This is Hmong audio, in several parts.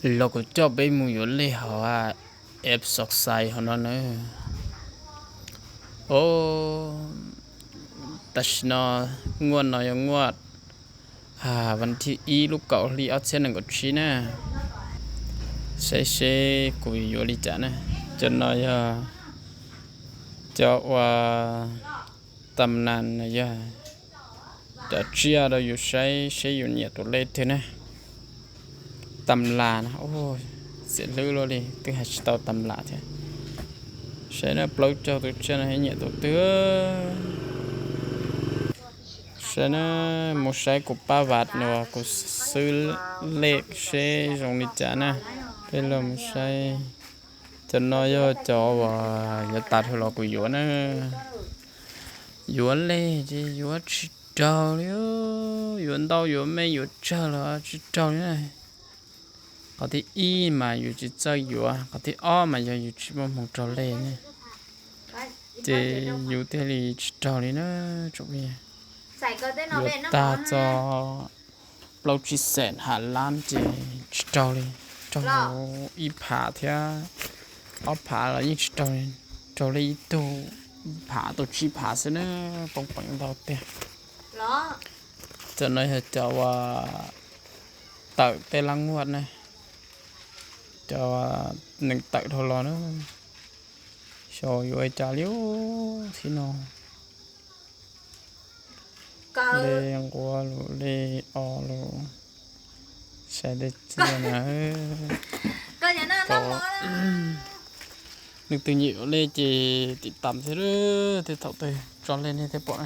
Los kuv coj peb mus yuav lej hauv app Xos Xais hauv no na. Os, tam sim no nguaj no yog nguaj vas thib ib lub kaum hli ob txhiab nees nkaum tsib na. Saib seb kuv yuav li cas na. Cov no yog cov uas tam nas no yog cov tsiaj rau yus saib seb yus nyiam tus lej twg na. Tam las na, xiam hlwb luaj li twb hais tsis tau tam las thiab. Saib na, plaub caug tus tsiaj no nyiam tus twg. Saib na, mus saib kuv pab vas uas kuv xwb lej seb zoo li cas na. Peb los mus saib. Cov no yog cov uas yav tas dhau los kuv yuav na. Yuav lej ces yuav tsis raug li, yuav ntau yuav me yuav tsawg los tsis raug li na. Qhov thib ib mas yus tsis txawj yuav, qhov thib ob mas yog yus tsis muaj hmoo raug lej ne, ces yus thiaj li tsis raug li na. Tsoom phooj ywg, yuav tag txog plaub tsib xees ha lab ces tsis raug li, raug ib phav thiab ob phav los yeej tsis raug li, raug li ib tug phav tau tsib phav xwb na, poob peev ntau tiag. Cov no yog cov uas tawm tej lab nguaj na, cov neeg tawm dhau los na, xyov yuav ua cas li thib no. Lej nquab lus, lej o lus, saib tej tsiaj na. Leej twg nyiam yuav lej ces tim tam thiab, tej thaum twg tso lej nej thiaj pom,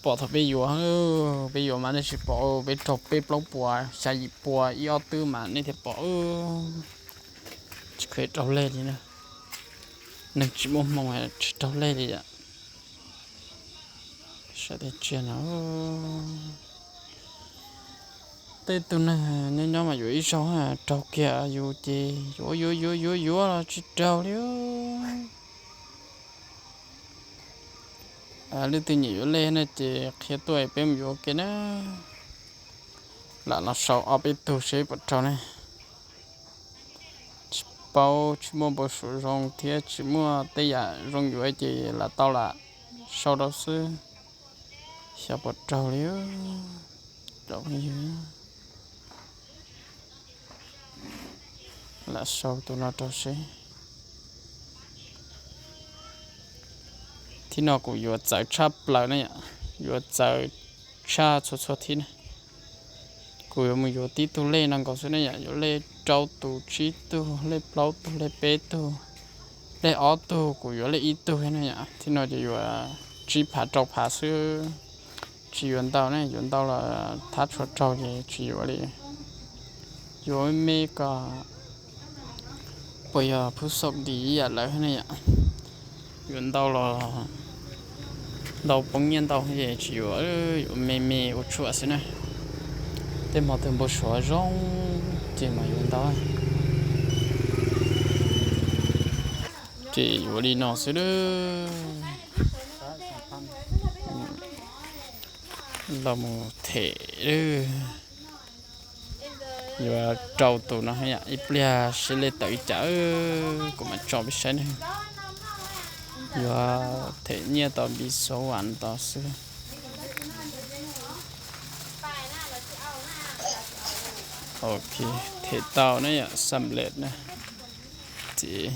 pom thaum peb yuav, peb yuav mas nej tsis pom, peb raug peb plaub puas xya yim pua ib ob twb mas nej thiaj pom. Tsis kheev raug lej li na, neeg tsis muaj hmoo tsis raug lej li yom. Saib tej tsiaj no, tej tug neeg nyob nyob mas yuav ib zaug raug kiag, yus ces yuav yuav yuav yuav yuav los tsis raug li. Leej twg nyiam yuav lej no ces qhia tuaj peb mus yuav ua ke na. Lam los sau ob peb tug seb puas raug ne. Tsis paub, tsis muaj npau suav zoo thiab tsis muaj tej yam zoo yuav ces lam tau lam sau rau xwb, xyov puas raug li. Lam sau tus no rau seb. Thib no kuv yuav txawv tshaj plaws na yom, yuav txawv tshaj txhua txhua thib na. Kuv yuav mus yuav tib tug lej no nkaus xwb na yom, yuav lej rau tus, tsib tug, lej plaub tug, lej peb tug, lej ob tug, kuv yuav lej ib tug na yom. Thib no ces yuav tsib phav rau phav xwb, tsis yuav ntau ne, yuav ntau los thab tshuav raug ces tsis yuav li. Yuav me me kom puas yog phub xom dim ib yam lawv ne yom. Yuav ntau los ntau poob nyiaj ntau ces tsis yuav, yuav me me ua tshuam xwb na. Tej hmo twg npau suav zoo ces mam yuav ntau. Ces yuav li no xwb. Los mus them, yuav rau tus no yom, ib pliag seb lej tawm li cas kuv mam tso peb saib ne. Yuav them nyiaj tau npiv xov vas tau xwb. Ok, them tau na yom, xam lej na. Ces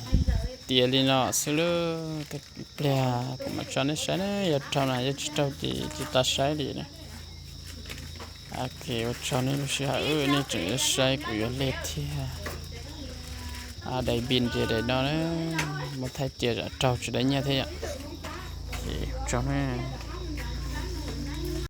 tiav li no xwb lauj, ib pliag kuv mam tso nej saib na, yog raug na, yog tsis raug ces tsis tas saib li na. Ok, ua tsaug nej lub sij hawm, nej tseem yuav saib kuv yuav lej thiab. Daim npis ces daim no na, muab thaij cia zam raug tsis dai nyiaj thiab yom. Ces ua tsaug na.